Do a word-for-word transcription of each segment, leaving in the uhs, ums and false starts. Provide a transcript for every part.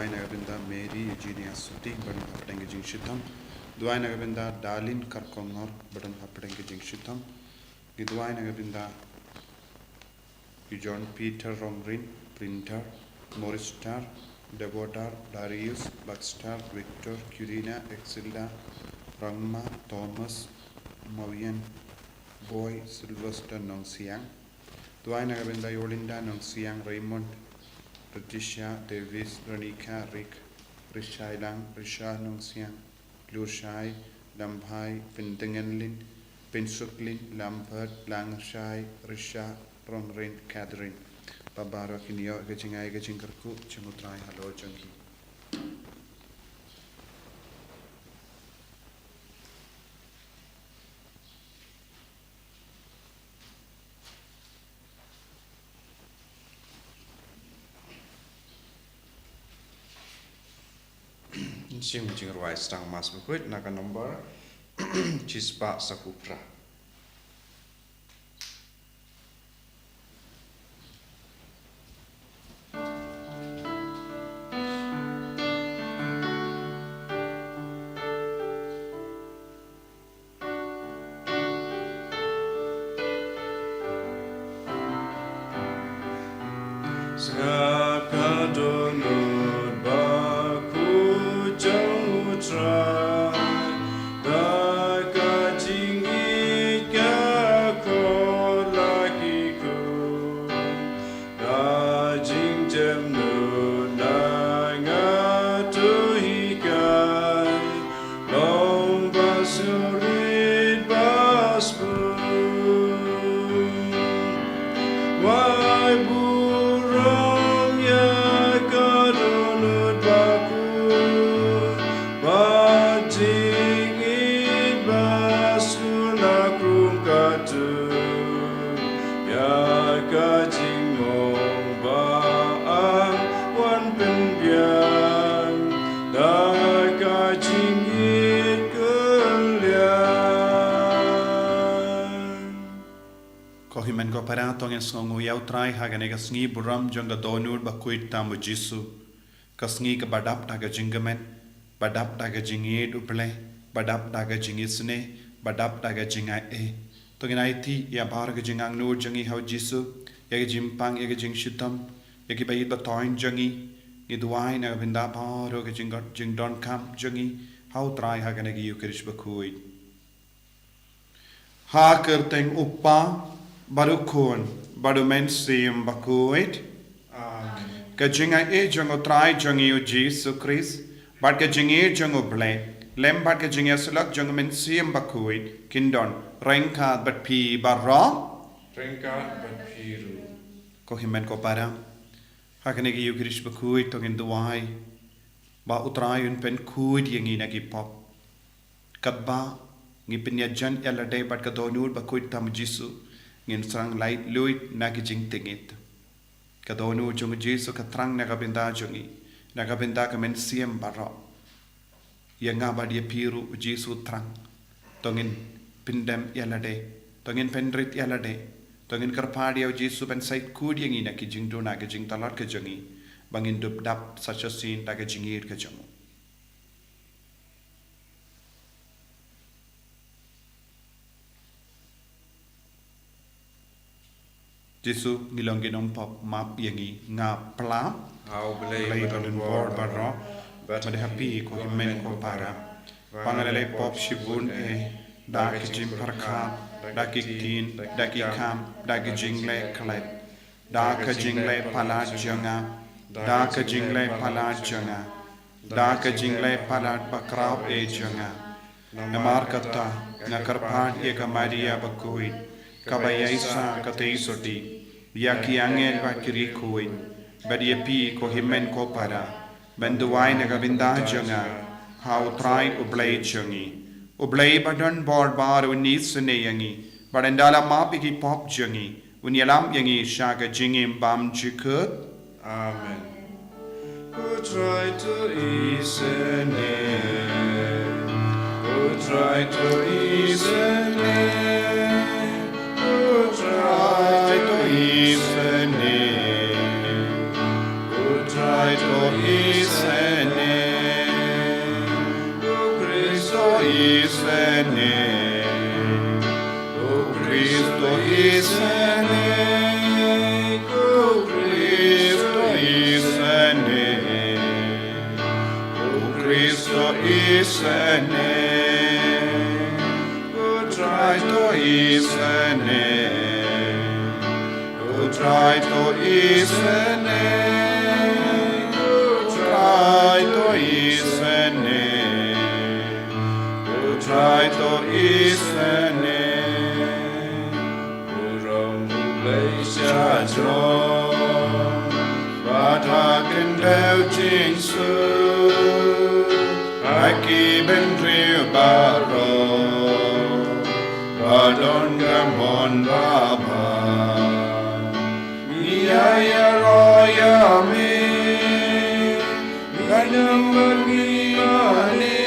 Duwai na ka bynta Mary Eugenia Suti, ba don hapdeng ka jingshitom. Duwai na ka bynta Darlene Karkongor, ba don hapdeng ka jingshitom. Ngi duwai na ka bynta u John Peter Rongrin, Printer, Morris Star, Deborah, Darius, Baxter, Victor, Curina, Exilda, Rangma, Thomas, Mawian, Boy, Sylvester Nongsiang. Duwai na ka bynta Yolinda Nongsiang, Raymond, Letitia, Davis, Renika, Rick, Rishai Lang, Risha Nongsiang, Lushai, Lambhai, Pintengenlin, Pinsuklin, Lambert, Langshai, Risha, Rongrin, Catherine. Ba baroh kin ïoh ka jingai ka jingkyrkhu jong U Trai halor jong ki. Sing jingrwai sdang Mass bakhuid na ka number shispah saphew phra. Sngap ka dohnud bakhuid jong U Trai, da ka jingïeit ka khot la ki khun. Ka jingjemnud na nga to hikai, long ba sngewrit ba sbun. Wai burom ïa ka dohnud bakhuid, bad jingïeit ba sngewlak ruh katto. Ïa ka jingmong ba ang wan pynbiang da ka jingïeit kylliang. Ko hynmen ko para, to ngin sngewnguh ïa U Trai ha kane ka sngi burom jong ka dohnud bakhuid tam U Jisu. Ka sngi kaba dap da ka jingkmen, ba dap da ka jingïeit U Blei, ba dap da ka jingisynei, ba dap da ka jingai ei. To ngin aiti ïa baroh ka jingangnud jong ngi ha U Jisu, ïa ka jingpang, ïa ka jingshitom, ïa kiba ïeit ba thoiñ jong ngi. Ngi duwai na ka bynta baroh ka jingdon, jingdonkam jong ngi ha U Trai ha kane ka Ïukharist bakhuid. Ha ka kyrteng U Kpa, bad U Khun, bad U Mynsiem Bakhuid. Amen. Ka jingai ei jong U Trai jong ngi U Jisu Khrist, bad ka jingïeit jong U Blei, lem bad ka jingïasyllok jong U Mynsiem Bakhuid, kin don ryngkat bad phi baroh. Ryngkat bad phi ruh. Ko hynmen ko para, ha kane ka Ïukharist bakhuid to ngin duwai ba U Trai un pynkhuid ïa ngi na ki pop. Katba ngi pynïajan ïa lade bad ka dohnud bakhuid tam U Jisu, ngin sdang lait luid na ki jingtngit. Ka dohnud jong U Jisu ka thrang na ka bynta jong ngi, na ka bynta ka mynsiem baroh. Ïa nga bad ïa phi ruh U Jisu u thrang. To ngin pyndem ïa lade, to ngin pynrit ïa lade, to ngin kyrpad ïa U Jisu ban sa khuid ïa ngi na ki jingduna ki jingtlot ki jong ngi, ba ngin dup dap sa shisien da ka jingïeit ka jong u. Jisu, ngi long ki nongpop, map ïa ngi. Nga pla ha U Blei, Blei ba don bor baroh, bad ha phi ko hynmen ko para, ba nga la leh pop shibun eh, da ki jingpyrkhat, da ki ktien, da ki kam, da ki jingleh khlem, da ka jingleh palat jong nga, da ka jingleh palat jong nga, da ka jingleh palat bakhraw eh jong nga. Namar kata, nga kyrpad ïa ka Maria bakhuid, kaba ïaisah ka tei sotti, ïa ki angel bad ki riewkhuid, bad ïa phi ko hynmen ko para, ban duwai na ka bynta jong nga ha U Trai U Blei jong ngi. U Blei ba don bor baroh un isynei ïa ngi, bad un da la map ïa ki pop jong ngi, un ïalam ïa ngi sha ka jingim bymjukut. Amen. U Trai to isynei. U Trai to isynei. U Trai to isynei. U Trai to isynei. O Kristo isynei, O Kristo isynei, O Kristo isynei, O Trai to isynei, O Trai to isynei, O Trai to isynei, O Trai to isynei. Burom U Blei sha jrong, bad ha khyndew jingsuk, ha ki bynriew baroh, ba don ka mon babha. Ngi ïaroh ïa me, ngi ïaroh ïa me,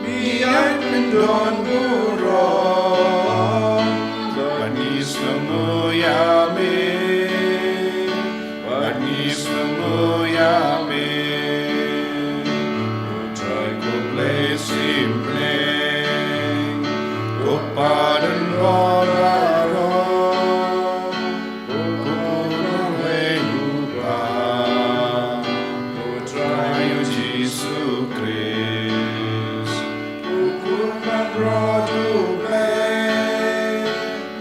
ngi ïakyndon burom, bad ngi sngewnguh ïa me, bad ngi sngewnguh ïa me. Ko Trai ko Blei Symblang, ko Pa don bor baroh, ko Khun uwei U Kpa, ko Trai U Jisu Khrist, ko Khun Nongrot U Blei,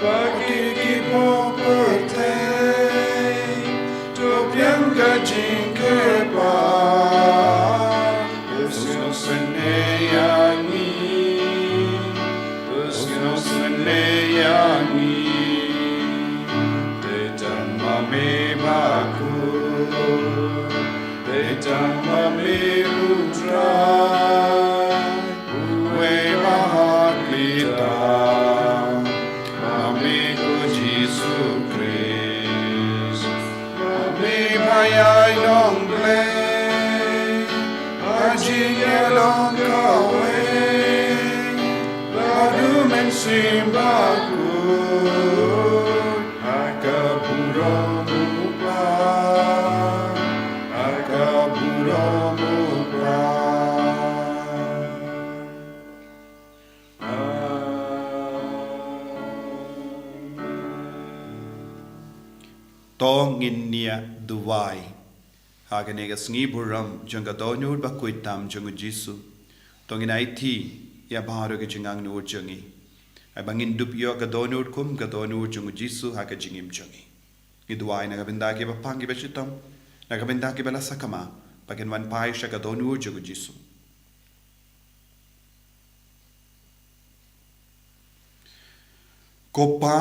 bad ki, ki bapher pyrthei, to pdiang ka jingkyrpad, pynshong synei ïa ngi, pynshong synei ïa ngi. Te tang ma me bakhuid, te tang ma me U Trai, uwei ba hakli tam, ma me ko Jisu Khrist, ma me ba ïai long Blei ha jingïalong kawei bad U Mynsiem Bakhuid, ha ka burom U Kpa, ha ka burom U Kpa. To ngin ïa duwai. Ha kane ka sngi burom jong ka dohnud bakhuid tam jong U Jisu, to ngin aiti ïa baroh ki jingangnud jong ngi, ai ba ngin dup ïoh ka dohnud kum ka dohnud jong U Jisu ha ka jingim jong ngi. Ngi duwai na ka bynta kiba pang kiba shitom, na ka bynta kiba la sakma, ba kin wan phai sha ka dohnud jong U Jisu. Ko Pa,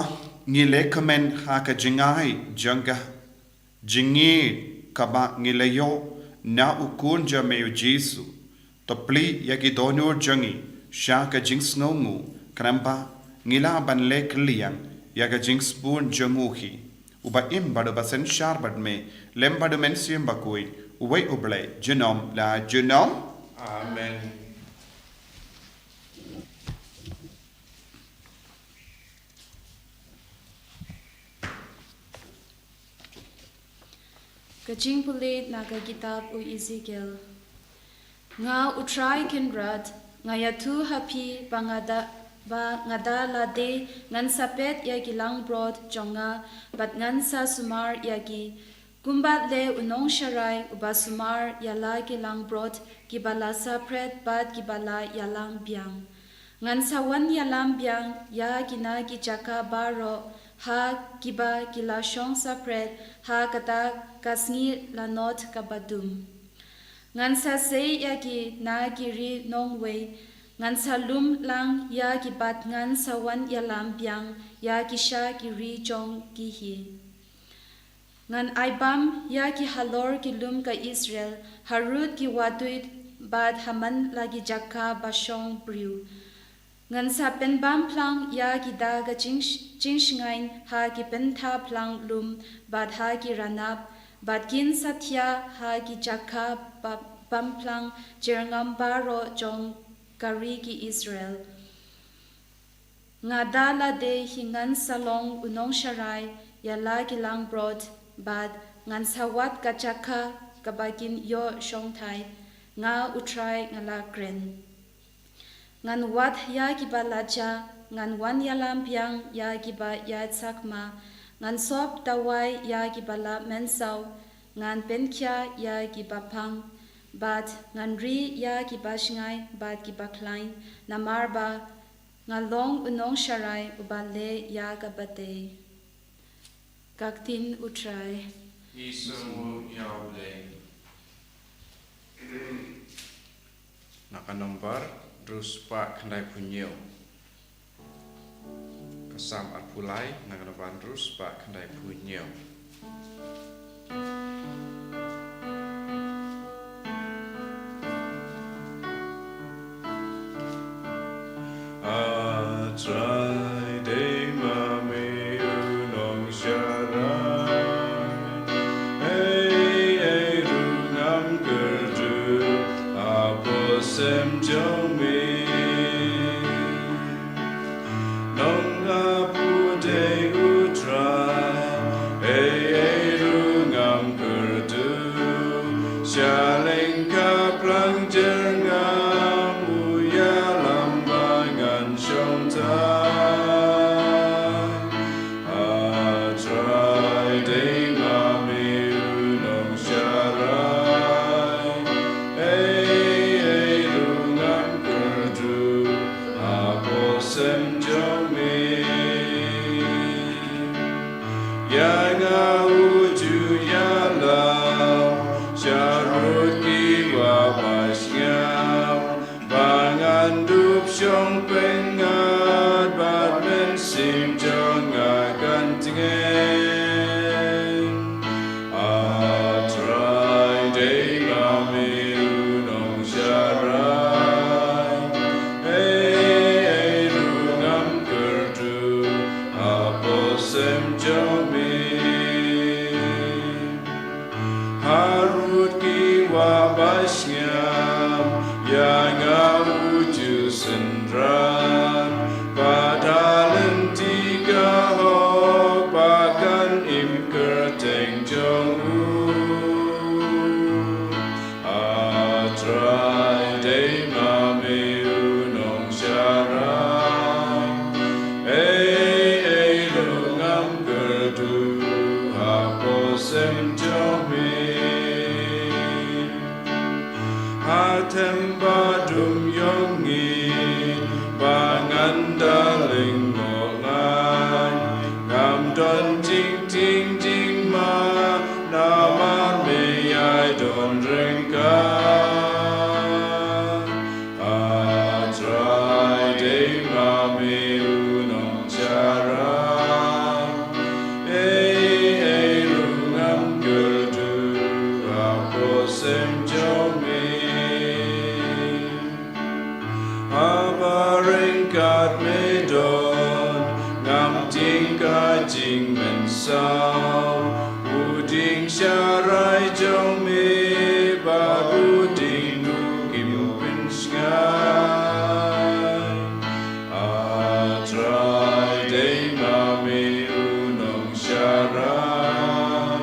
ngi la kmen ha ka jingai jong ka jingïeit kaba ngi la ïoh na U Khun jong me U Jisu. To plie ïa ki dohnud jong ngi sha ka jingsngewnguh, khnang ba ngi lah ban leh kylliang ïa ka jingsbun jong U hi, uba im bad uba synshar bad me, lem bad U Mynsiem Bakhuid, uwei U Blei, junom la junom. Amen. Ka jingpule na ka kitab u Ezekiel. Nga U Trai Kynrad, nga ïathuh ha phi ba nga da, ba nga da lade ngan sa peit ïa ki langbrot jong nga bad ngan sa sumar ïa ki, kumba leh u nongsharai uba sumar ïa la ki langbrot kiba la saphriang bad kiba la ïalam biang. Ngan sa wan ïalam biang ïa kine ki jaka baroh ha kiba ki la shong saphriang ha kata ka sngi lanot kaba dum. Ngan sa sei ïa ki na ki ri nongwei, ngan sa lum lang ïa ki bad ngan sa wan ïalam biang ïa ki sha ki ri jong ki hi. Ngan ai bam ïa ki halor ki lum ka Israel, harud ki wahduid bad ha man la ki jaka ba shong briew. Ngan sa pynbam phlang ïa ki da ka jing, jingshngaiñ ha ki pynthah phlang lum bad ha ki ranab, bad kin sa thiah ha ki jaka ba, bam phlang jyrngam baroh jong ka ri ki Israel. Nga da lade hi ngan sa long u nongsharai ïa la ki langbrot bad ngan sa wad ka jaka kaba kin ïoh shongthait, nga U Trai nga la kren. Ngan wad ïa kiba la jah, ngan wan ïalam biang ïa kiba ïaid sakma, ngan sop dawai ïa kiba la mynsaw, ngan pynkhiah ïa kiba pang, bad ngan ri ïa kiba shngaiñ bad kiba khlaiñ, namar ba nga long u nongsharai uba leh ïa kaba dei. Ka ktien U Trai. Ngi sngewnguh ïa U Blei. Na ka nombar hynriew spah khyndaiphew hynñiew. Ka Salm arphew lai, na ka nombar hynriew spah khyndaiphew hynñiew. A Trai, dei ma me u nongsharai. Ei ei ruh ngam kyrduh hapoh sem jong me. Nong nga pudei U Trai, ei ei ruh ngam kyrduh. Sha lyngkha plang jer ngam u ïalam ba ngan shong thait. A Trai, dei ma me u nongsharai. Ei ei ruh ngam kyrduh hapoh sem jong me. Ïa nga u ju ïalam sharud ki wah basngap, ba ngan dup shong pyngngad bad mynsiem jong nga kan tngen. A Trai, dei ma me u nongsharai. Ei ei ruh ngam kyrduh hapoh sem jong me. Harud ki wah basngap, ïa nga u ju synran, bad ha lynti ka hok ba kan im kyrteng jong u. A Trai, dei ma me u nongsharai. Ei ei ruh ngam kyrduh hapoh sem jong me. Ha them ba dum ïong ngi ba ngan da lyngngoh ngai, ngam don jingtieng jingma namar me ïai don ryngkat. A Trai, dei ma me u nongsharai. Ei ei ruh ngam kyrduh hapoh sem jong me. Haba ryngkat me don, ngam tieng ka jingmynsaw. U dieng sharai jong me bad u dieng duh kim pynsngew. A Trai, dei ma me u nongsharai.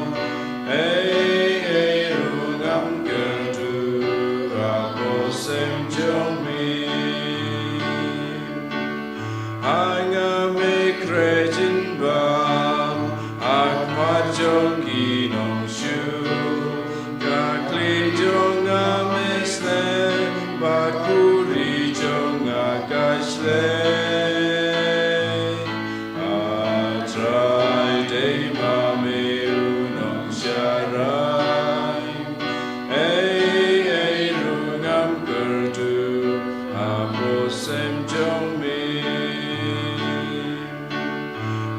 Ei ei ruh ngam kyrduh hapoh sem jong me. Ha nga me khreh jingbam ha khmat jong ki nongshun. Ka khlieh jong nga me sleh, bad khuri jong nga ka shlei. A Trai, dei ma me u nongsharai. Ei ei ruh ngam kyrduh hapoh sem jong me.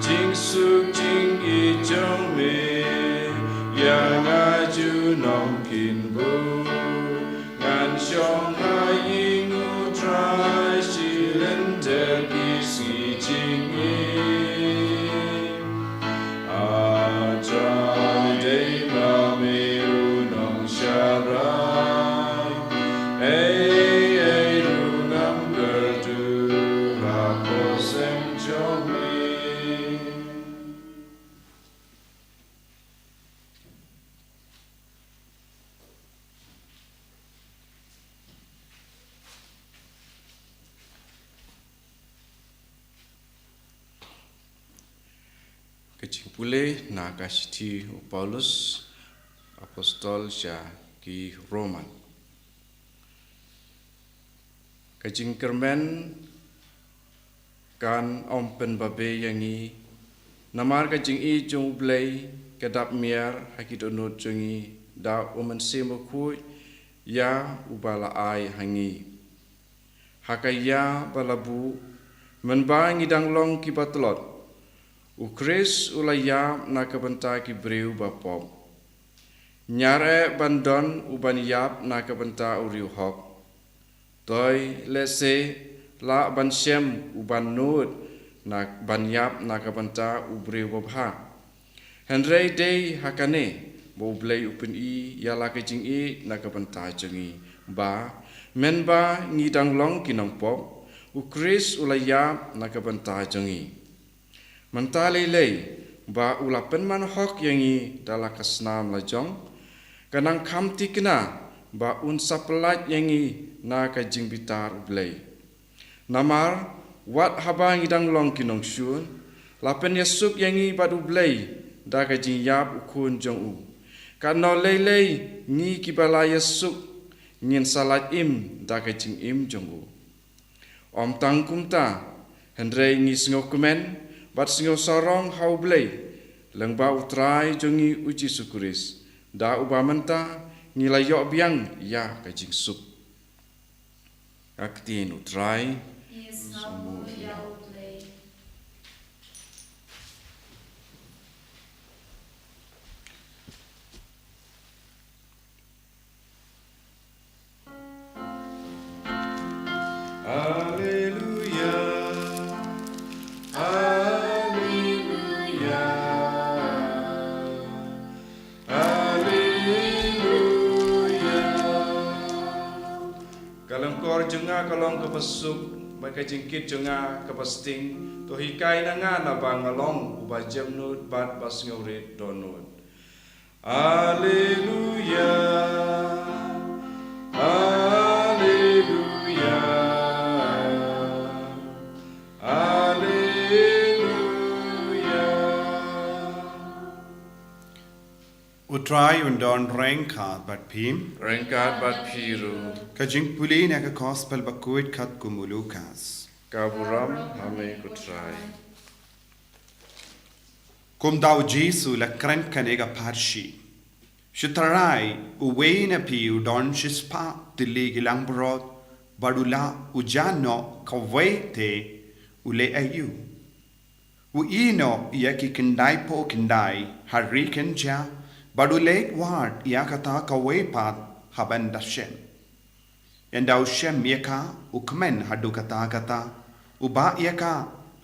Jingsuk jingïeit jong me ïa nga junom kynmaw. Ngan shong ha ïing U Trai shi lynter ki sngi jingim. A Trai, dei ma me u nongsharai. Ei ei ruh ngam kyrduh hapoh sem jong me. Jingpule na ka shithi u Paulus, Apostol sha ki Roman. Ka jingkyrmen kan ym pynbabe ïa ngi, namar ka jingïeit jong U Blei ka dap miar ha ki dohnud jong ngi da U Mynsiem Bakhuid ïa uba la ai ha ngi. Ha ka ïa ba la buh, mynba ngi dang long kiba tlot, U Khrist u la ïap na ka bynta ki briew ba pop. Ñiar eh ban don u ban ïap na ka bynta u riewhok. Toi lehse lah ban shem u ban nud na ban ïap na ka bynta u briew babha. Hynrei dei ha kane ba U Blei u pyni ïa la ka jingïeit na ka bynta jong ngi, ba mynba ngi dang long ki nongpop, U Khrist u la ïap na ka bynta jong ngi. Mynta lei lei ba u la pynman hok ïa ngi da la ka snam la jong, ka nang kham thikna ba un sa pyllait ïa ngi na ka jingbitar U Blei. Namar wat haba ngi dang long ki nongshun, la pynïasuk ïa ngi bad U Blei da ka jingïap U Khun jong u. Katno lei lei ngi kiba la ïasuk ngin sa lait im da ka jingim jong u. Ym tang kumta, hynrei ngi sngewkmen bad sngewsarong ha U Blei lyngba U Trai jong ngi U Jisu Khrist, da uba mynta ngi la ïoh biang ïa ka jingsuk. Ka ktien U Trai. Ïa sngewbha ïa U Blei. Alleluia. Alleluia. Alleluia. Ka lyngkor jong nga ka long kaba suk, bad ka jingkit jong nga kaba sting. To hikai na nga naba nga long uba jemnud bad ba sngewrit dohnud. Alleluia. Alleluia. Alleluia. U Trai un don ryngkat bad phi. Ryngkat bad phi ruh. Ka jingpule na ka Gospel bakhuid katkum u Lukas. Ka burom ha me ko Trai. Kumta u Jisu u la kren kane ka pharshi. Shu tharai uwei na phi u don shispah tylli ki langbrot, bad u la u jah noh kawei te, u leh aïu? U ïeh noh ïa ki khyndai phew khyndai ha ri kynja, bad u leit wad ïa kata kawei pat ha ban da shem? Ynda u shem ïa ka, u kmen haduh katta katta, u bah ïa ka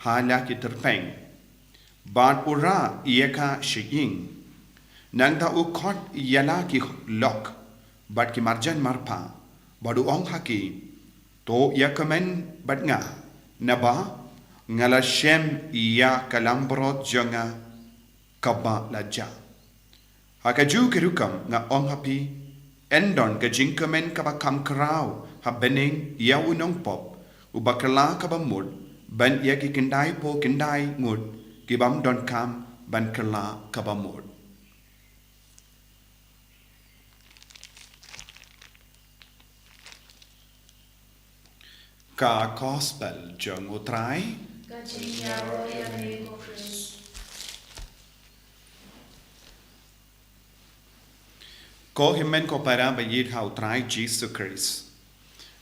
ha la ki tyrpeng, bad u rah ïa ka sha ïing. Nangta u khot ïa la ki lok bad ki marjan marpa, bad u ong ha ki, to ïa kmen bad nga, naba nga la shem ïa ka langbrot jong nga kaba la jah. Ha kajuh ka rukom nga ong ha phi, yn don ka jingkmen kaba kham khraw ha bneng ïa u nongpop uba kylla kaba mut, ban ïa ki khyndai phew khyndai ngut ki bym donkam ban kylla kaba mut. Ka Gospel jong u Trai. Ka jingïaroh ïa me ko Khrist. Ko hynmen ko para ba ïeit ha u Trai Jisu Khrist.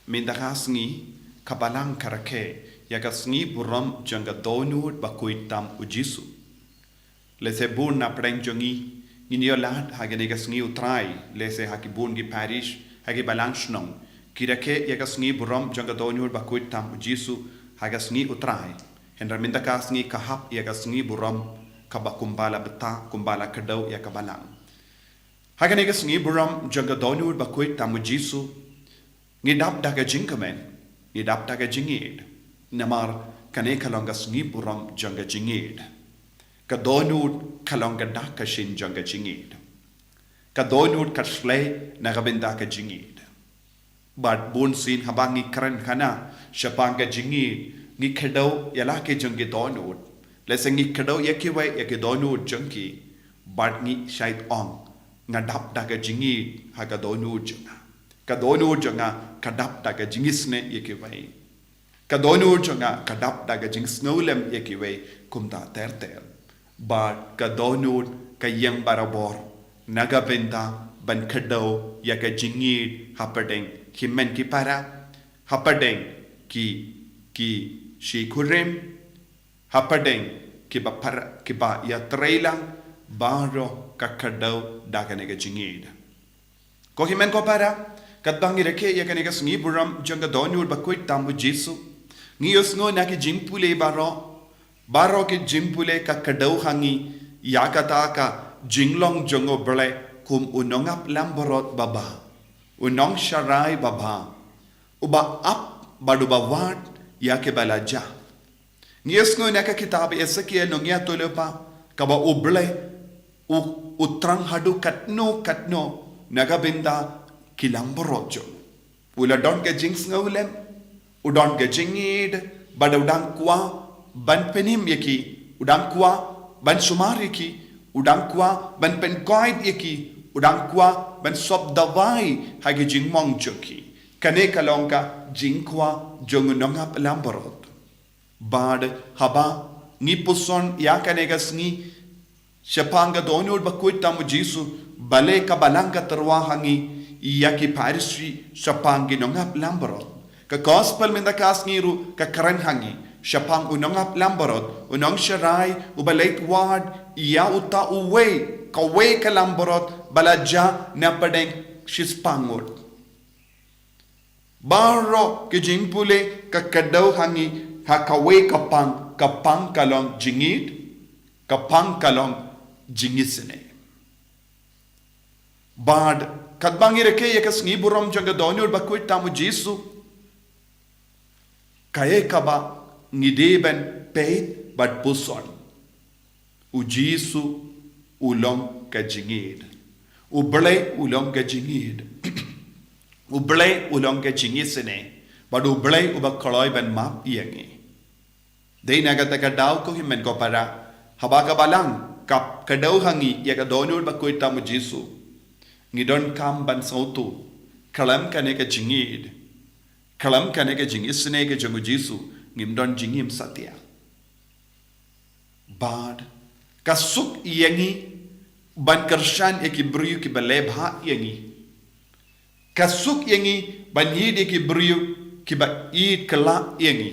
Mynta ka sngi ka Balang ka rakhe ïa ka sngi burom jong ka dohnud bakhuid tam u Jisu. Lehse bun na pdeng jong ngi ngin ïoh lad ha kane ka sngi u Trai, lehse ha ki bun ki parish, ha ki balang shnong, ki rakhe ïa ka sngi burom jong ka dohnud bakhuid tam u Jisu ha ka sngi u Trai. Hynrei mynta ka sngi ka hap ïa ka sngi burom kaba kumba la bthah, kumba la kdew ïa ka Balang. Ha kane ka sngi burom jong ka dohnud bakhuid tam u Jisu, ngi dap da ka jingkmen, ngi dap da ka jingïeit. Namar kane ka long ka sngi burom jong ka jingïeit. Ka dohnud ka long ka dak ka shin jong ka jingïeit. Ka dohnud ka shlei na ka bynta ka jingïeit. Bad bun sien haba ngi kren khana shaphang ka jingïeit, ngi kdew ïa la ki jong ki dohnud. Lehse ngi kdew ïa kiwei ïa ki dohnud jong ki, bad ngi shait ong, nga dap da ka jingïeid ha ka dohnud jong nga. Ka dohnud jong nga ka dap da ka jingisynei ïa kiwei. Ka dohnud jong nga ka dap da ka jingsngewlem ïa kiwei, kumta ter ter. Bad ka dohnud ka ïeng barabor na ka bynta ban kdew ïa ka jingïeid hapdeng ki hynmen ki para, hapdeng ki, ki shi kurim, hapdeng kiba para, kiba ïatreilang, baroh ka kdew da kane ka jingïeid. Ko hynmen ko para, katba ngi rakhe ïa kane ka sngi burom jong ka dohnud bakhuid tam U Jisu, ngi ïohsngew na ki jingpule baroh, baroh ki jingpule ka kdew ha ngi ïa kata ka jinglong jong U Blei kum U Nongap Langbrot babha, U Nongsharai babha, uba ap bad uba wad ïa kiba la jah. Ngi ïohsngew na ka kitab Esekiel nongïathuhlypa, kaba U Blei u, u thrang haduh katno katno na ka bynta ki langbrot jong u. U la don ka jingsngewlem, u don ka jingïeid, bad u dang kwah ban pynim ïa ki, u dang kwah ban sumar ïa ki, u dang kwah ban pynkoit ïa ki, u dang kwah ban sop dawai ha ki jingmong jong ki. Kane ka long ka jingkwah jong U Nongap Langbrot. Bad haba ngi puson ïa kane ka sngi shaphang ka dohnud bakhuid tam U Jisu, balei ka Balang ka tyrwa ha ngi ïa ki Pharisi shaphang ki nongap langbrot? Ka gospel mynta ka sngi ruh ka kren ha ngi shaphang U Nongap Langbrot, U Nongsharai, uba leit wad ïa uta uwei, kawei ka langbrot ba la jah na pdeng shispah ngut. Baroh ki jingpule ka kdew ha ngi ha kawei ka pang, ka pang ka long jingïeid, ka pang ka long jingisynei. Bad katba ngi rakhe ïa ka sngi burom jong ka dohnud bakhuid tam U Jisu, kaei kaba ngi dei ban peit bad puson? U Jisu u long ka jingïeid. U Blei u long ka jingïeid. U Blei u long ka jingisynei. Bad U Blei uba kloi ban map ïa ngi. Dei na kata ka daw ko hynmen ko para, haba ka Balang ka kdew ha ngi ïa ka dohnud bakhuid tam U Jisu, ngi donkam ban sngewthuh, khlem kane ka jingïeid, khlem kane ka jingisynei ka jong U Jisu, ngim don jingim satia. Bad ka suk ïa ngi ban kyrshan ïa ki briew kiba leh bha ïa ngi. Ka suk ïa ngi ban ïeid ïa ki briew kiba ïeid kylla ïa ngi.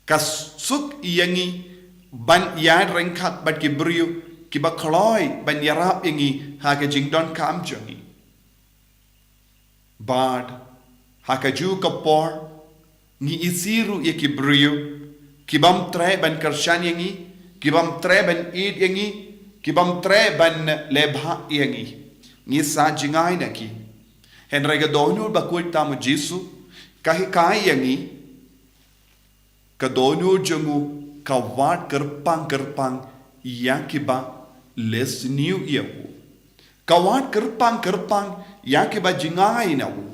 Ka suk ïa ngi ban ïaid ryngkat bad ki briew kiba kloi ban ïarap ïa ngi ha ka jingdonkam jong ngi. Bad ha kajuh ka por ngi isih ruh ïa ki briew kibym treh ban kyrshan ïa ngi, kibym treh ban ïeid ïa ngi, kibym treh ban leh bha ïa ngi. Ngi sah jngai na ki. Hynrei ka dohnud bakhuid tam U Jisu ka hikai ïa ngi, ka dohnud jong u ka wad kyrpang kyrpang ïa kiba leh sniew ïa u. Ka wad kyrpang kyrpang ïa kiba jngai na u.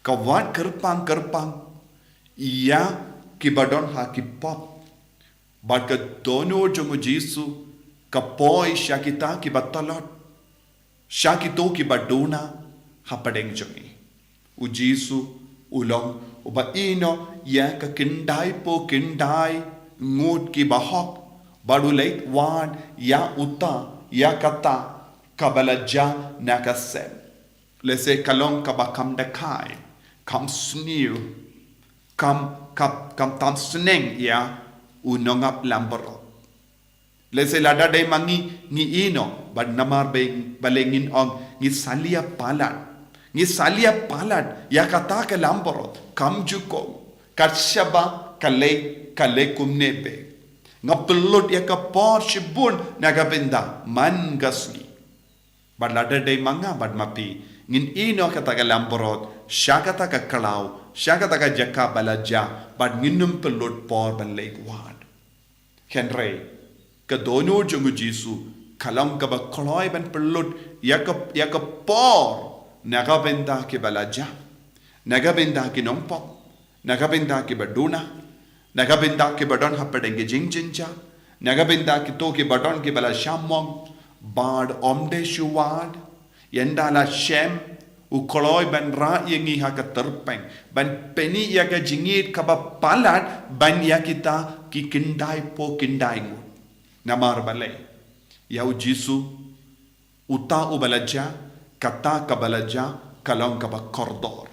Ka wad kyrpang kyrpang ïa kiba don ha ki pop. Bad ka dohnud jong U Jisu ka poi sha kita kiba tlot, sha kito kiba duna hapdeng jong ngi. U Jisu u long uba ïehnoh ïa ka khyndai phew khyndai ngut kiba hok, bad u leit wad ïa uta, ïa kata kaba la jah na ka sem. Lehse ka long kaba kham dkhai, kham sniew, kham, kham, kham tam sneng ïa u nongap langbrot. Lehse lada dei ma ngi, ngi ïehnoh, bad namar ba, balei ngin ong ngi salia palat. Ngi salia palat ïa kata ka langbrot, kam ju kohnguh. Kat shaba ka leh, ka leh kumne beit. Nga pynlut ïa ka por shibun na ka bynta man ka sngi. Bad lada dei ma nga bad ma phi, ngin ïehnoh kata ka langbrot sha kata ka khlaw, sha kata ka jaka ba la jah, bad ngin ym pynlut por ban leit wad. Hynrei ka dohnud jong U Jisu ka long kaba kloi ban pynlut ïa ka, ïa ka por na ka bynta kiba la jah, na ka bynta ki nongpop, na ka bynta kiba duna, na ka bynta kiba don hapdeng ki jingjynjar, Na ka bynta kito kiba don kiba la shah mong, bad ym dei shuh wat, ynda la shem, u kloi ban rah ïa ngi ha ka tyrpeng, ban pyni ïa ka jingïeit kaba palat ban ïa kita ki khyndai phew khyndai ngut. Namar balei? Ïa u Jisu, uta uba la jia, kata kaba la jia ka long kaba kordor.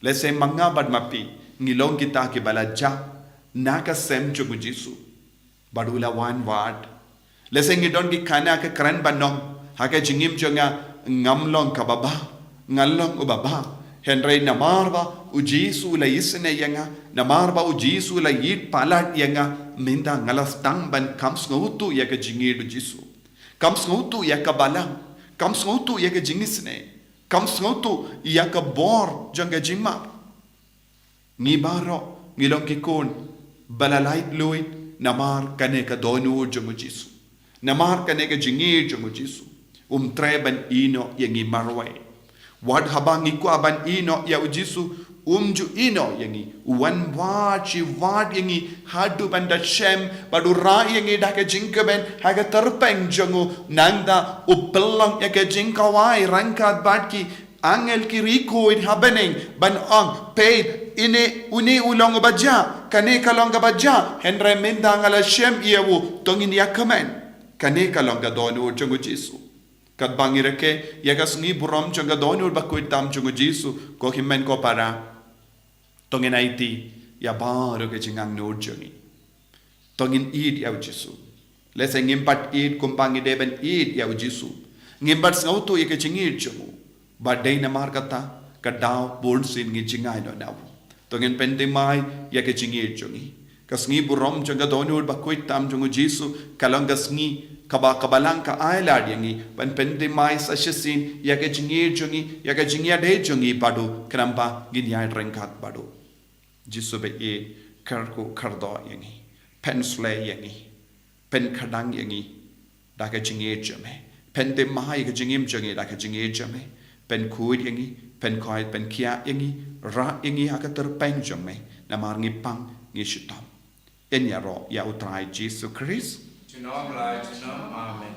Lehse ma nga bad ma phi ngi long kita kiba la jia na ka sem jong u Jisu, bad u la wan wad. Lehse ngi don ki khana ka kren ban ong, ha ka jingim jong nga ngam long kaba bha, nga long uba bha. Hynrei namar ba u Jisu u la isynei ïa nga, namar ba u Jisu u la ïeit palat ïa nga, mynta nga la sdang ban kam sngewthuh ïa ka jingïeit u Jisu. Kam sngewthuh ïa ka balang, kam sngewthuh ïa ka jingisynei, kam sngewthuh ïa ka bor jong ka jingmap. Ngi baroh ngi long ki khun ba la laitluid namar kane ka dohnud jong u Jisu, namar kane ka jingïeit jong u Jisu. Um treh ban ïehnoh ïa ngi marwei. Wat haba ngi kwah ban ïehnoh ïa u Jisu, um ju ïehnoh ïa ngi. U wan wad shi wad ïa ngi haduh ban da shem, bad u rah ïa ngi da ka jingkmen ha ka tyrpeng jong u, nangta u pynlong ïa ka jingkhawai ryngkat bad ki angel ki riewkhuid ha bneng ban ong, peit, ine, une u long uba jia, kane ka long kaba jia, hynrei mynta nga la shem ïa u, to ngin ïa kmen. Kane ka long ka dohnud jong u Jisu. Katba ngi rakhe ïa ka sngi burom jong ka dohnud bakhuid tam jong u Jisu, ko hynmen ko para, to ngin aiti ïa baroh ka jingangnud jong ngi. To ngin ïeit ïa u Jisu. Lehse ngim pat ïeit kumba ngi dei ban ïeit ïa u Jisu. Ngim pat sngewthuh ïa ka jingïeit jong u. Bad dei namar kata ka daw bunsien ngi jngai noh na u. To ngin pynthymmai ïa ka jingïeit jong ngi. Ka sngi burom jong ka dohnud bakhuid tam jong u Jisu ka long ka sngi kaba ka balang ka ailad ïa ngi ban pynthymmai sa shisien ïa ka jingïeit jong ngi, ïa ka jingïadei jong ngi bad u, khnang ba ngin ïaid ryngkat bad u. Jisu ba ïeit, kyrkhu kyrdoh ïa ngi, pynsleh ïa ngi, pynkhadang ïa ngi da ka jingïeit jong me, pynthymmai ïa ka jingim jong ngi da ka jingïeit jong me, pynkhuid ïa ngi, pynkhuid pynkhiah ïa ngi, rah ïa ngi ha ka tyrpeng jong me, namar ngi pang ngi shitom. Yn ïaroh ïa u Trai Jisu Khrist. Junom la junom, amen.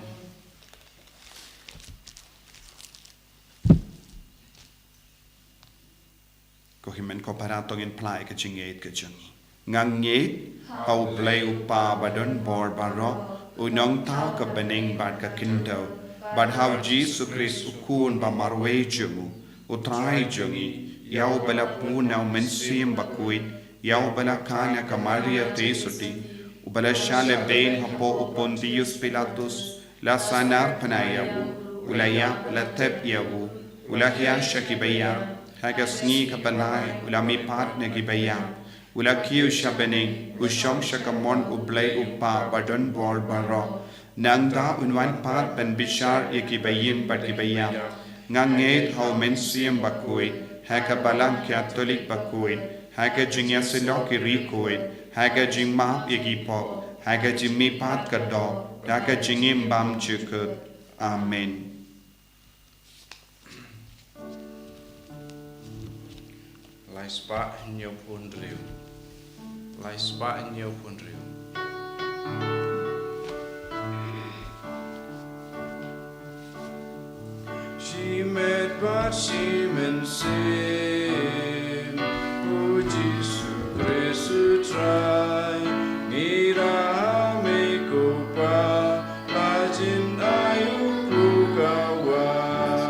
Ko hynmen ko para, to ngin phla ïa ka jingngeit ka jong ngi. Nga ngeit ha U Blei U Kpa ba don bor baroh, U Nongthaw ka bneng bad ka khyndew, bad ha U Jisu Khrist U Khun ba marwei jong U, U Trai jong ngi, ïa uba la pun na U Mynsiem Bakhuid, ïa uba la kha na ka Maria Theisotti, uba la shah lehbeiñ hapoh u Pontius Pilatus, la sahnarphna ïa u, u la ïap, la thep ïa u, u la hiar sha ki baïap, ha ka sngi kaba lai u la mihpat na ki baïap, u la kiew sha bneng, u shong sha kamon U Blei U Kpa ba don bor baroh. Nangta un wan pat ban bishar ïa ki baïing bad ki baïap. Nga ngeit ha U Mynsiem Bakhuid, ha ka Balang Katholik bakhuid, ha ka jingïasyllok ki riewkhuid, ha ka jingmap ïa ki pop, ha ka jingmihpat ka doh, da ka jingim bymjukut. Amen. Lai spah hynñiew phew hynriew. Lai spah hynñiew phew hynriew. Shimet bad shi mynsiem, O Jisu Khrist U Trai, ngi ïarap ha me ko Pa, la jin ai u pukawai.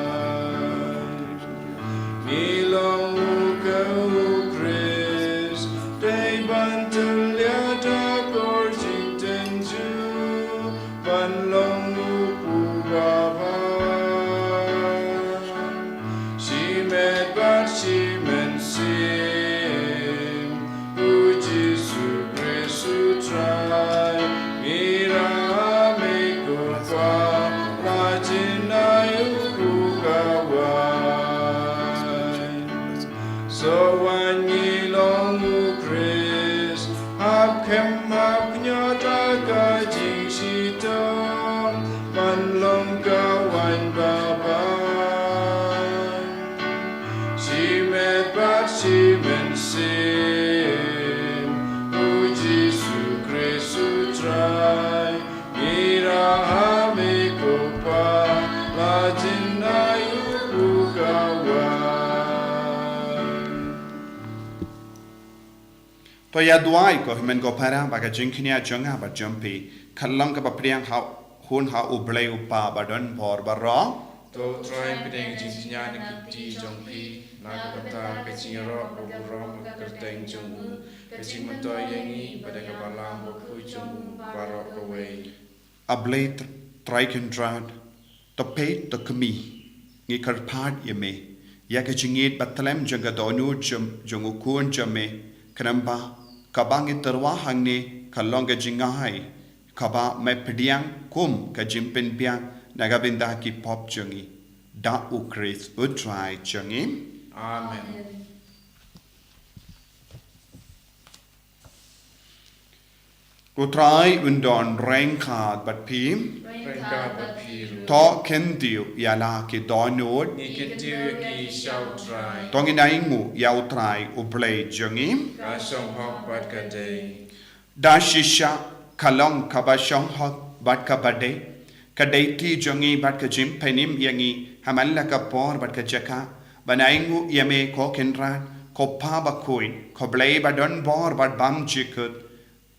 Ngi long u ka U Khrist, dei ban tyllia da bor jingtynjuh, ban long u pukawai. Shimet bad shi mynsiem, O Jisu Khrist U Trai, ngi ïarap ha me ko Pa, la jin ai u pukawai. Sa wan ngi long U Khrist, hap kham hap kynnoh da ka jingshitom, ban long ka waiñ babun. Shimet bad shi mynsiem, O Jisu Khrist U Trai, To ïa duwai ko hynmen ko para ba ka jingkñia jong nga bad jong phi kan long kaba pdiang ha hun ha U Blei U Kpa ba don bor baroh. To Trai, pdiang ka jingkñia na ki kti jong phi na ka bynta ka jingïaroh ka burom ka kyrteng jong u, ka jingmyntoi ïa ngi bad ïa ka balang bakhuid jong u baroh kawei. A Blei Tr-, Trai Kynrad, to peit to kmie, ngi kyrpad ïa me ïa ka jingïeit ba tlem jong ka dohnud jong, jong u khun jong me, khnang ba kaba ngi tyrwa hangne kan long ka jingai kaba me pdiang kum ka jingpynbiang na ka bynta ki pop jong ngi. Da U Khrist U Trai jong ngi. Amen. U Trai un don ryngkat bad phi. Ryngkat bad phi ruh. To kyntiew ïa la ki dohnud. Ngi kyntiew ïa ki sha U Trai. To ngin ainguh ïa U Trai U Blei jong ngi. Ka shong hok bad ka dei. Da shisha ka long kaba shong hok bad kaba dei, ka dei ti jong ngi bad ka jingpynim ïa ngi ha man la ka por bad ka jaka, ban ainguh ïa me ko Kynrad, ko Kpa bakhuid, ko Blei ba don bor bad bymjukut,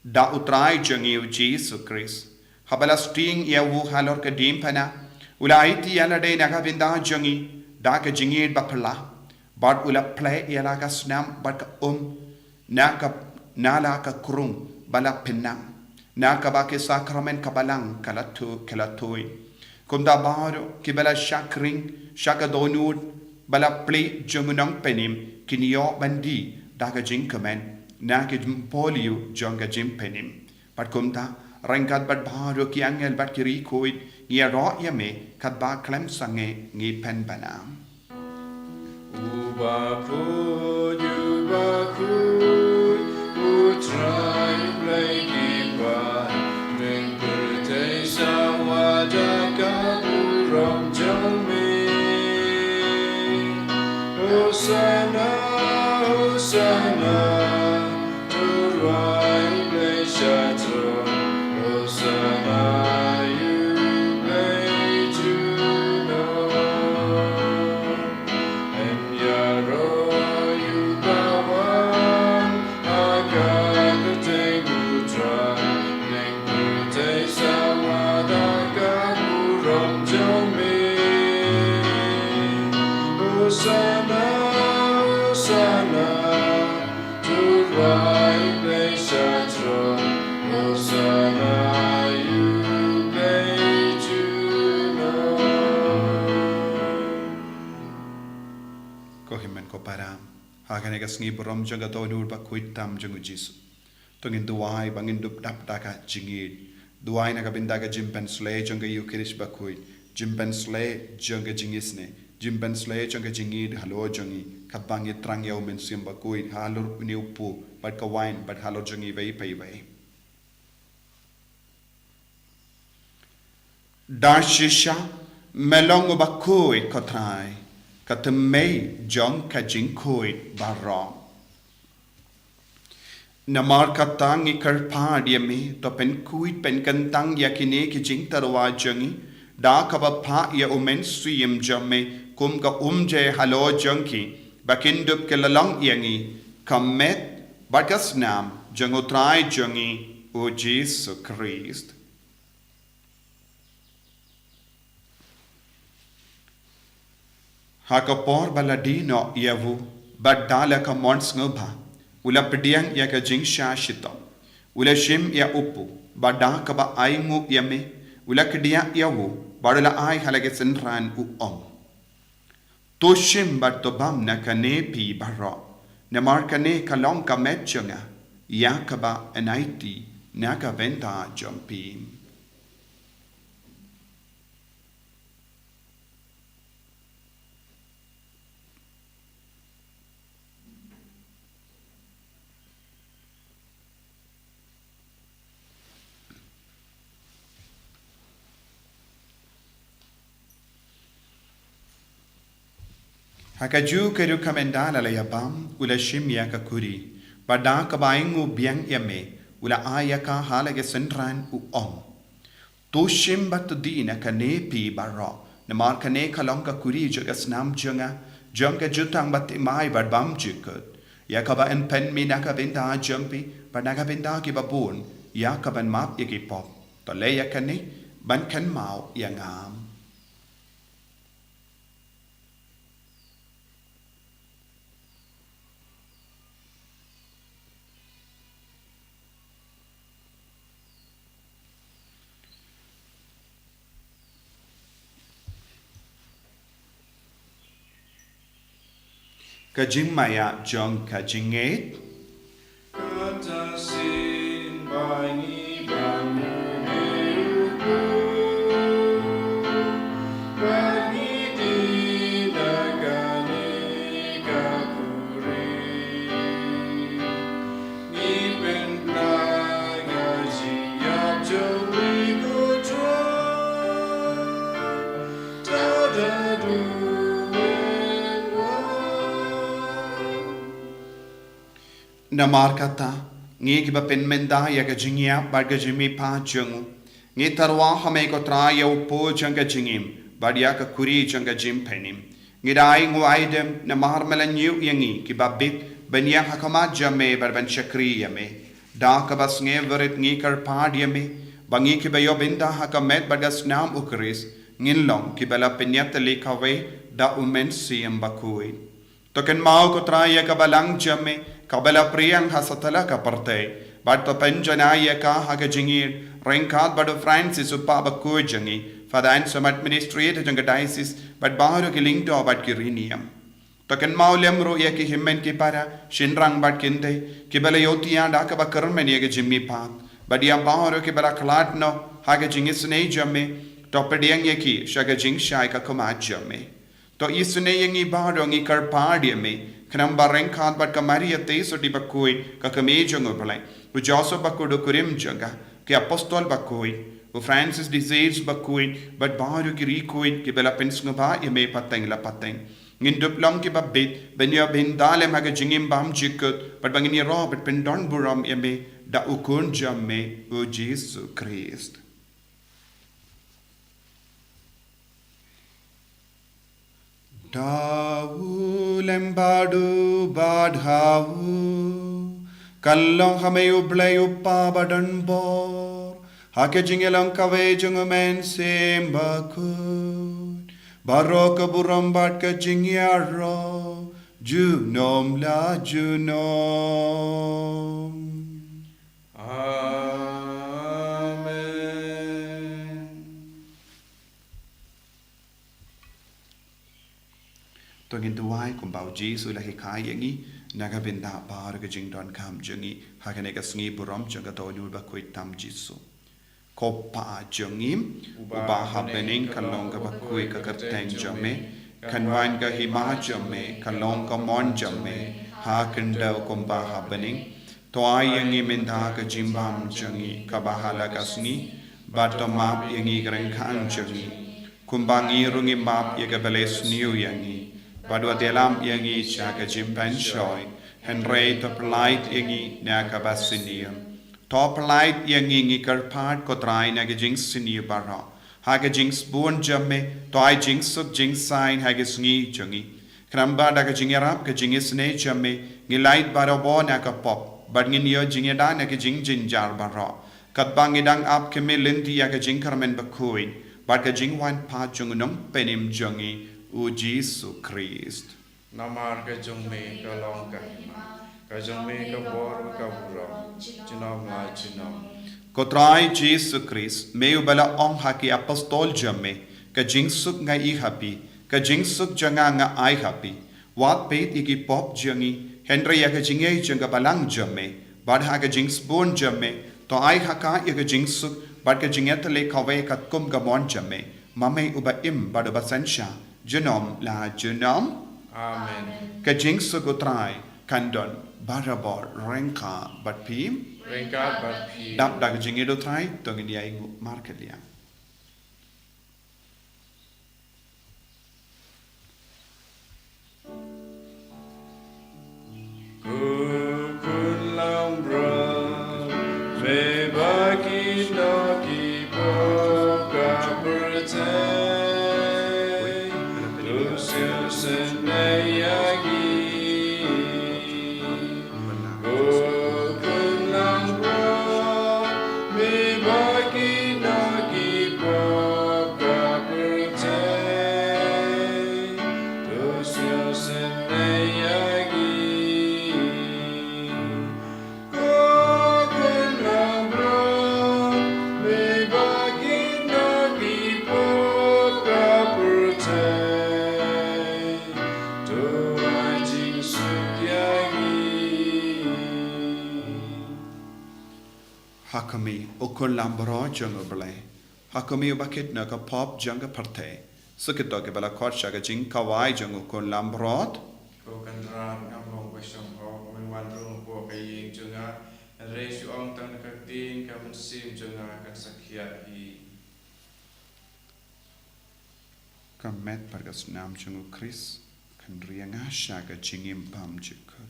da U Trai jong ngi U Jisu Khrist. Haba la sting ïa u halor ka diengphna, u la aiti ïa lade na ka bynta jong ngi da ka jingïeit ba phylla, bad u la plie ïa la ka snam bad ka um na ka, na la ka krung ba la pynang, na kaba ki sakramen ka balang ka la tu, ka la tui. Kumta baroh kiba la shakri sha ka dohnud ba la plie jong u Nongpynim kin ïoh ban dih da ka jingkmen na ka jingpyllait jong ka jingpynim. Bad kumta ryngkat bad baroh ki angel bad ki riewkhuid ngi ïaroh ïa me katba khlem sangeh ngi pynbna. U bakhuid, u bakhuid, U Trai Blei ki paid, ïing pyrthei sawa da ka burom jong me. Hosana, Hosana, to U Trai Blei sha throne. Hosana ïa U Blei junom. Yn ïaroh ïa u ba wan ha ka kyrteng U Trai, ïing pyrthei sawa da ka burom jong me. Hosana, Hosana, to U Trai Blei sha throne. Hosana ïa U Blei junom. Ko hynmen ko para, ha kane ka sngi burom jong ka dohnud bakhuid tam jong U Jisu, to ngin duwai ba ngin dup dap da ka jingïeit. Duwai na ka bynta ka jingpynshlei jong ka Eukharist bakhuid, jingpynshlei jong ka jingisynei, jingpynshlei jong ka jingïeit halor jong ngi, katba ngi thrang ïa U Mynsiem Bakhuid halor une u kpu bad ka wain bad halor jong ngi iwei pa iwei. Da shisha me long u bakhuid ko Trai, ka thymmei jong ka jingkhuid baroh. Namar kata ngi kyrpad ïa me, to pynkhuid pynkyntang ïa kine ki jingtyrwa jong ngi da kaba phah ïa U Mynsiem jong me kum ka umjai halor jong ki, ba kin dup ki la long ïa ngi ka met bad ka snam jong U Trai jong ngi U Jisu Khrist. Ha ka por ba la die noh ïa u, bad da la ka mon sngewbha, u la pdiang ïa ka jingshah shitom, u la shim ïa u kpu, bad da kaba ainguh ïa me, u la kdiah ïa u, bad u la ai ha la ki synran, u ong: To shim bad to bam na kane phi baroh, namar kane ka long ka met jong nga, ïa kaba yn aiti na ka bynta jong phi. Ha kajuh ka rukom ynda la la ïa bam, u la shim ïa ka kuri, bad da kaba ainguh biang ïa me, u la ai ïa ka ha la ki synran, u ong: To shim bad to die na kane phi baroh, namar kane ka long ka kuri jong ka snam jong nga, jong ka jutang bathymmai bad bymjukut. Ïa kaba yn pynmih na ka bynta jong phi bad na ka bynta kiba bun, ïa kaban map ïa ki pop. To leh ïa kane ban kynmaw ïa nga. Ka jingmaïa jong ka jingngeit. Kata sien ba ngi bam u dei u kpu, ba ngi dei da kane ka puri. Ngi pynbna ka jingïap jong ngi ko Trai, ta da duwai. Namar kata, ngi kiba pynmynta ïa ka jingïap bad ka jingmihpat jong u, ngi tyrwa ha me ko Trai ïa u pud jong ka jingim bad ïa ka kuri jong ka jingpynim. Ngi da ai nguaidem namar me la ñiew ïa ngi kiba bit ban ïeng ha khmat jong me bad ban shakri ïa me. Da kaba sngewrit ngi kyrpad ïa me ba ngi kiba ïoh bynta ha ka met bad ka snam u Khrist ngin long kiba la pynïatylli kawei da u Mynsiem Bakhuid. To kynmaw ko Trai ïa ka balang jong me kaba la pyrshang ha satlak ka pyrthei, bad to pynjanai ïa ka ha ka jingïeit ryngkat bad u Francis u Pop bakhuid jong ngi, Father Anselm administrator jong ka diocese, bad baroh ki lyngdoh bad ki riewniam. To kynmaw lem ruh ïa ki hynmen ki para, shynrang bad kynthei kiba la ïohthiah da kaba kyrmen ïa ka jingmihpat, bad ïa baroh kiba la khlad noh ha ka jingisynei jong me. To pdiang ïa ki sha ka jingshai ka khmat jong me. To isynei ïa ngi baroh, ngi kyrpad ïa me, khnang ba ryngkat bad ka Maria Theisotti bakhuid, ka kmie jong u Blei, u Joseph bakhuid u kurim jong ka, ki apostol bakhuid, u Francis de Sales bakhuid, bad baroh ki riewkhuid kiba la pynsngewbha ïa me pateng la pateng, ngin dup long kiba bit ban ïoh bynta lem ha ka jingim bymjukut, bad ba ngin ïaroh bad pyndonburom ïa me da u Khun jong me, u Jisu Khrist. Da u lem bad u bad ha u, kan long ha me u Blei u Kpa badonbor, ha ka jingïalong kawei jong u Mynsiem Bakhuid, baroh ka burom bad ka jingïaroh junom la junom. Amen. To ngin duwai kumba u Jisu u la hikai ïa ngi, na ka bynta baroh ka jingdonkam jong ngi ha kane ka sngi burom jong ka Dohnud Bakhuid tam Jisu. Ko Pa jong ngi uba ha bneng, ka long kaba khuid ka kyrteng jong me, kan wan ka hima jong me, ka long ka mon jong me ha khyndew kumba ha bneng. To ai ïa ngi mynta ka jingbam jong ngi kaba ha la ka sngi, bad to map ïa ngi ki ryngkang jong ngi, kumba ngi ruh ngi map ïa kiba la sniew ïa ngi, bad wat ïalam ïa ngi sha ka jingpynshoi, hynrei to pyllait ïa ngi na kaba sniew. To pyllait ïa ngi, ngi kyrpad ko Trai, na ka jingsniew baroh, ha ka jingsbun jong me to ai jingsuk jingsain ha ka sngi jong ngi, khnang ba da ka jingïarap ka jingisynei jong me ngin lait barabor na ka pop, bad ngin ïoh jingïada na ka jingjynjar baroh, katba ngi dang ap khmih lynti ïa ka jingkyrmen bakhuid bad ka jingwan pat jong u Nongpynim jong ngi, u Jisu Khrist. Namar ka jong me ka long ka hima, ka jong me ka bor, ka burom junom la junom. Ko Trai Jisu Khrist, me uba la ong ha ki apostol jong me, ka jingsuk nga ai ha phi, ka jingsuk jong nga nga ai ha phi. Wat peit ïa ki pop jong ngi, hynrei ïa ka jingïeit jong ka balang jong me, bad ha ka jingsbun jong me to ai ha ka ïa ka jingsuk bad ka jingïatylli kawei katkum ka mon jong me, ma me uba im bad uba synshar junom la junom. Amen. Ka jingsuk u Trai kan don barabor ryngkat bad phi. Ryngkat bad phi. Dap da ka jingïeit u Trai to ngin ïa ainguh markylliang. Ko Khun langbrot, me ba ki doh ki pop ka pyrthei, to sngewsynei ïa ngi. Ha khmih, U Khun Langbrot jong U Blei. Ha khmih, uba kit noh ïa ka pop jong ka pyrthei. Sa kito kiba la khot sha ka jingkhawai jong U Khun Langbrot. Ko Kynrad, ngam long ba shong hok, men wan rung hapoh ka ïing jong nga. Hynrei shu ong tang da ka ktien, ka mynsiem jong nga kan sa khiah hi. Ka met bad ka snam jong U Khrist kan ri ïa nga sha ka jingim bymjukut.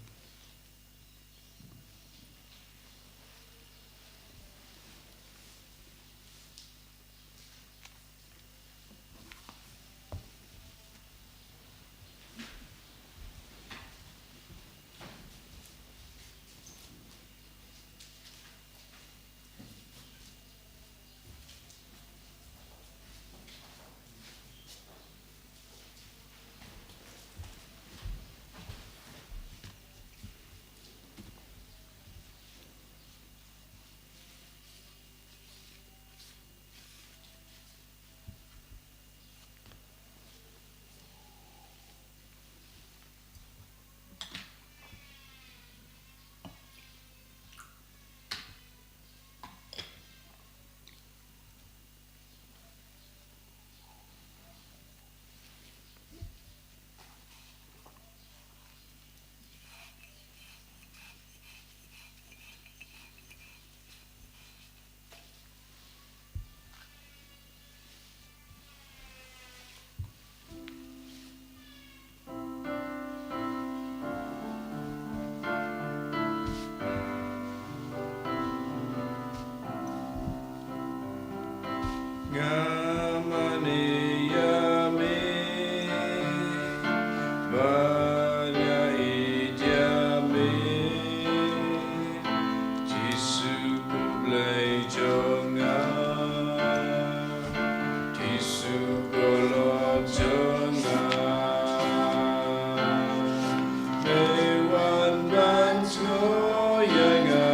Nga mane ïa me, ba nga ïeit ïa me. Jisu ko Blei jong nga, Jisu ko Lord jong nga. Me wan ban sngewthuh ïa nga,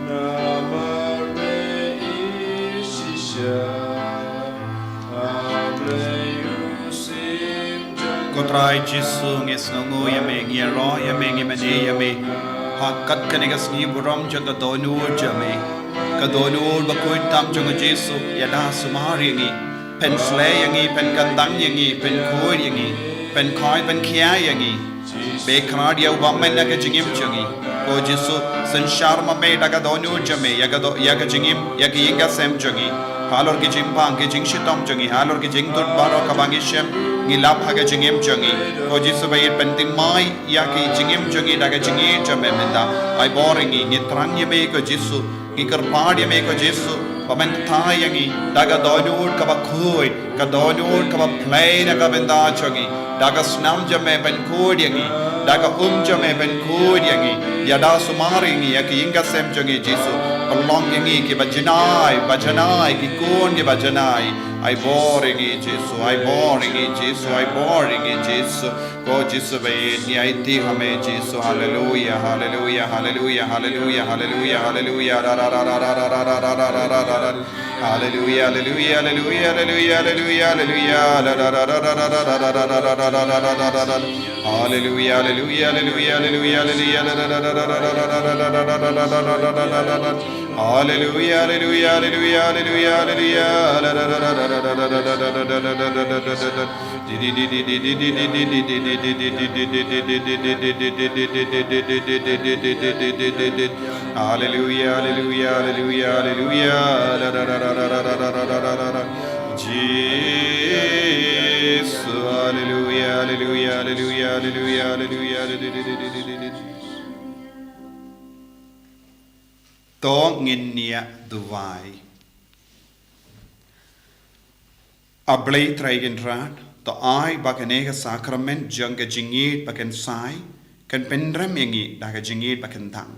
namar me ïeit shisha. Ko Trai Jisu, ngi sngewnguh ïa me, ngi ïaroh ïa me, ngi mane ïa me. Ha kat kane ka sngi burom jong ka dohnud jong me, ka dohnud bakhuid tam jong u Jisu, ïada sumar ïa ngi, pynsleh ïa ngi, pynkyndang ïa ngi, pynkhuid ïa ngi, pynkhoi pynkhia ïa ngi. Ba khraw ïa u bymman ha ka jingim jong ngi. Ko Jisu, synshar ma me da ka dohnud jong me ïa ka doh, ïa ka jingim, ïa ka ïing ka sem jong ngi. Halor ki jingpang, ki jingshitom jong ngi, halor ki jingtut baroh kaba ngi shem, ngi lap ha ka jingim jong ngi. Ko Jisu ba ïeit, pynthymmai ïa ki jingim jong ngi da ka jingïeit jong me mynta. Ai bor ïa ngi, ngi thrang ïa me ko Jisu, ngi kyrpad ïa me ko Jisu, ba men kyrpad ïa ngi da ka dohnud kaba khuid, ka dohnud kaba pynlong ïa ka bynta jong ngi, da ka snam jong me pynkhuid ïa ngi, da ka um jong me pynkhuid ïa ngi, ïada sumar ïa ngi, ïa ki ïing ka sem jong ngi Jisu, pynlong ïa ngi kiba janai, ba janai, ki khun kiba janai. Ai bor ïa ngi Jisu, ai bor ïa ngi Jisu, ai bor ïa ngi Jisu. Ko Jisu ba ïeit, ngi aiti ha me Jisu. Haleluia, haleluia, haleluia, haleluia, haleluia, haleluia. Haleluia, haleluia, haleluia, haleluia, haleluia, haleluia. Haleluia, haleluia, haleluia, haleluia, haleluia. Haleluia, haleluia, haleluia, haleluia, haleluia. Haleluia, haleluia, haleluia, haleluia. Jisu, haleluia, haleluia, haleluia, haleluia, haleluia. To ngin ïa duwai. A Blei Trai Kynrad, to ai ba kane ka sakramen jong ka jingïeit ba kan sai, kan pynrem ïa ngi da ka jingïeit ba kan tang.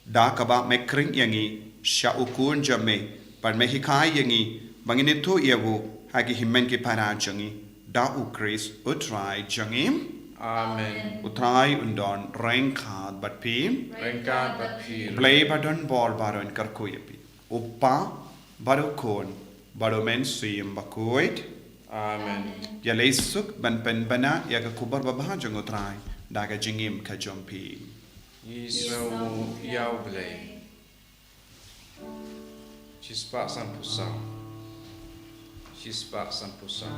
Da kaba me khring ïa ngi sha u Khun jong me, bad me hikai ïa ngi ba ngin ïathuh ïa u ha ki hynmen ki para jong ngi. Da u Khrist u Trai jong ngi. Amen. U Trai un don ryngkat bad phi. Ryngkat bad phi. Blei ba don bor baroh un kyrkhu ïa phi. U Kpa, bad u Khun, bad u Mynsiem Bakhuid. Amen. Ïa leit suk ban pynbna ïa ka khubor babha jong u Trai da ka jingim ka jong phi. Ngi sngewnguh ïa u Blei. Shispah sanphew saw. Shispah sanphew saw.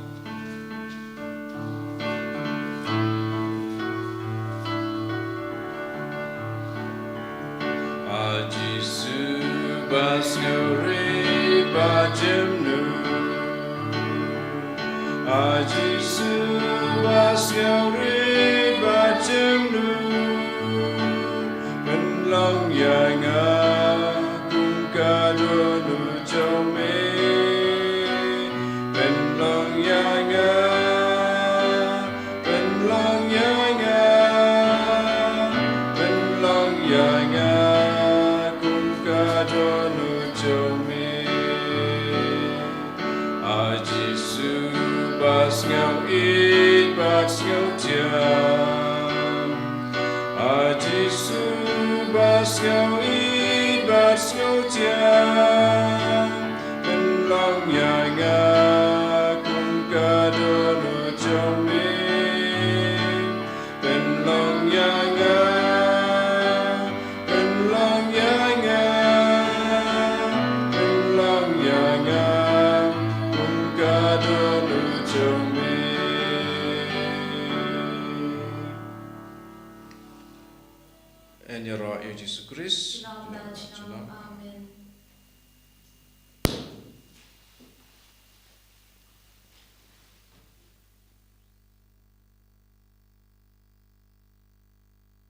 A Jisu ba sngewrit bad jemnud. A Jisu ba sngewrit bad jemnud. Pynlong ïa nga kum ka dohnud jong me. Pynlong ïa nga. Pynlong ïa nga. Pynlong ïa nga kum ka dohnud jong me. A Jisu ba sngewrit bad sngewthiang. A Jisu ba sngewrit bad sngewthiang. Pynlong ïa nga kum ka dohnud jong me. Pynlong ïa nga. Pynlong ïa nga. Pynlong ïa nga kum ka dohnud jong me. Yn ïaroh ïa u Jisu Khrist. Shalom, shalom.